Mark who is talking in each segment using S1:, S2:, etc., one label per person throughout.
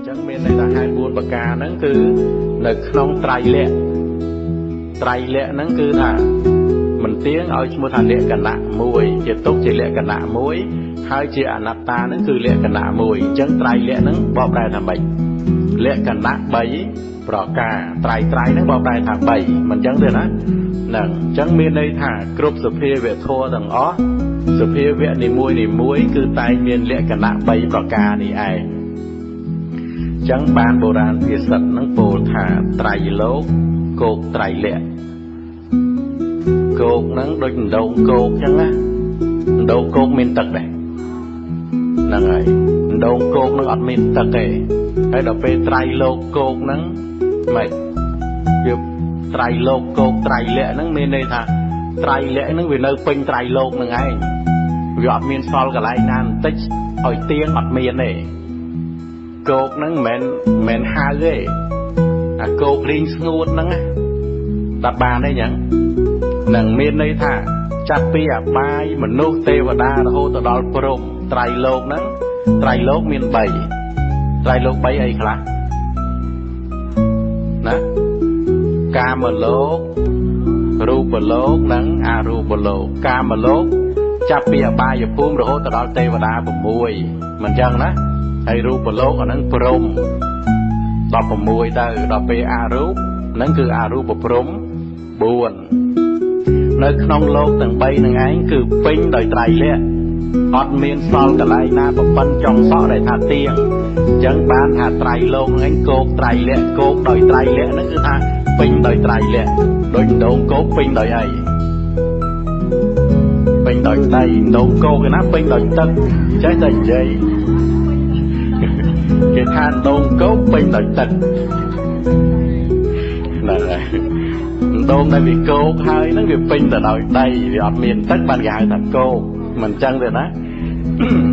S1: ចឹងមានន័យថាហេតុ4ប្រការហ្នឹងគឺនៅក្នុងត្រៃលក្ខត្រៃលក្ខហ្នឹងគឺថាមិនទៀងឲ្យឈ្មោះថាលក្ខណៈមួយជាទុកជាលក្ខណៈមួយហើយជាអនត្តាហ្នឹងគឺលក្ខណៈមួយអញ្ចឹងត្រៃលក្ខហ្នឹងបកប្រែថាម៉េចលក្ខណៈ3ប្រការត្រៃត្រៃហ្នឹងបកប្រែថា3មិនអញ្ចឹងទេណាហ្នឹងអញ្ចឹងមានន័យថាគ្រប់សភាវៈធម៌ទាំងអស់សភាវៈនីមួយនីមួយគឺតែងមានលក្ខណៈ3ប្រការនេះឯងចឹងបានបុរាណភាសិតនឹងពោលថាត្រៃលោកគោកត្រៃលក្ខគោកហ្នឹងដូចដងគោកចឹងណាដងគោកមានទឹកដែរហ្នឹងហើយដងគោកហ្នឹងអត់មានទឹកទេហើយដល់ពេលត្រៃលោកគោកហ្នឹងម៉េចវាត្រៃលោកគោកត្រៃលក្ខហ្នឹងមានន័យថាត្រៃលក្ខហ្នឹងវានៅពេញត្រៃលោកហ្នឹងឯងវាអត់មានសល់កន្លែងណាបន្តិចឲ្យទៀងអត់មានទេគោកហ្នឹងមិនមែនហៅទេអាគោករីងស្ងួតហ្នឹងណាដល់បានទេចឹងនឹងមានន័យថាចាប់ពីអបាយមនុស្សទេវតារហូតទៅដល់ព្រហ្មត្រៃលោកហ្នឹងត្រៃលោកមាន3ត្រៃលោក3អីខ្លះណាកាមលោករូបលោកនិងអរូបលោកកាមលោកចាប់ពីអបាយភូមិរហូតទៅដល់ទេវតា6មិនចឹងណាហើយរូបលោកអាហ្នឹងព្រហ្ម16ទៅដល់ពេលអរូបហ្នឹងគឺអរូបព្រហ្ម4នៅក្នុងលោកទាំង3ហ្នឹងឯងគឺពេញដោយត្រៃលក្ខអត់មានសល់កន្លែងណាប្រប៉ិនចុងសក់ដែលថាទៀងអញ្ចឹងបានថាត្រៃលោកហ្នឹងឯងគោកត្រៃលក្ខគោកដោយត្រៃលក្ខហ្នឹងគឺថាពេញដោយត្រៃលក្ខដូចដងគោកពេញដោយអីពេញដោយដីដងគោកឯណាពេញដោយទឹកចេះតែនិយាយគេថាដងគោកពេញដោយទឹកហ្នឹងហើយដងដែលវាគោកហើយហ្នឹងវាពេញទៅដោយដីវាអត់មានទឹកបានគេហៅថាគោកមិនចឹងទេណា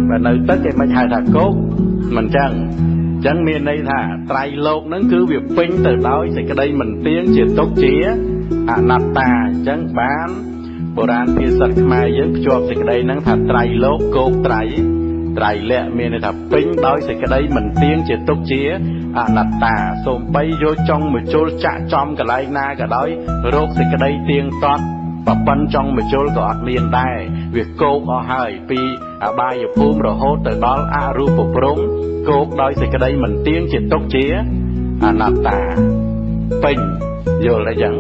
S1: បើនៅទឹកគេមិនហៅថាគោកមិនចឹងចឹងមានន័យថាត្រៃលោកហ្នឹងគឺវាពេញទៅដោយសេចក្តីមិនទៀងជាទុក្ខជាអនត្តាអញ្ចឹងបានបុរាណភាសិតខ្មែរយើងភ្ជាប់សេចក្តីហ្នឹងថាត្រៃលោកគោកត្រៃត្រៃលក្ខមានន័យថាពេញដោយសេចក្តីមិនទៀងជាទុក្ខជាអនត្តាសូម្បីយកចុងមជុលចាក់ចំកន្លែងណាក៏ដោយរោគសេចក្តីទៀងទាត់ប្រប៉ិនចុងមជុលក៏អត់មានដែរវាគោកអស់ហើយពីអបាយភូមិរហូតទៅដល់អរូបព្រហ្មគោកដោយសេចក្តីមិនទៀងជាទុក្ខជាអនត្តាពេញយល់ទេចឹង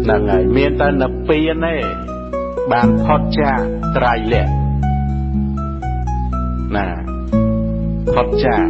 S1: ហ្នឹងហើយមានតែនិព្វានទេបានផុតចាកត្រៃលក្ខណាផុតចាក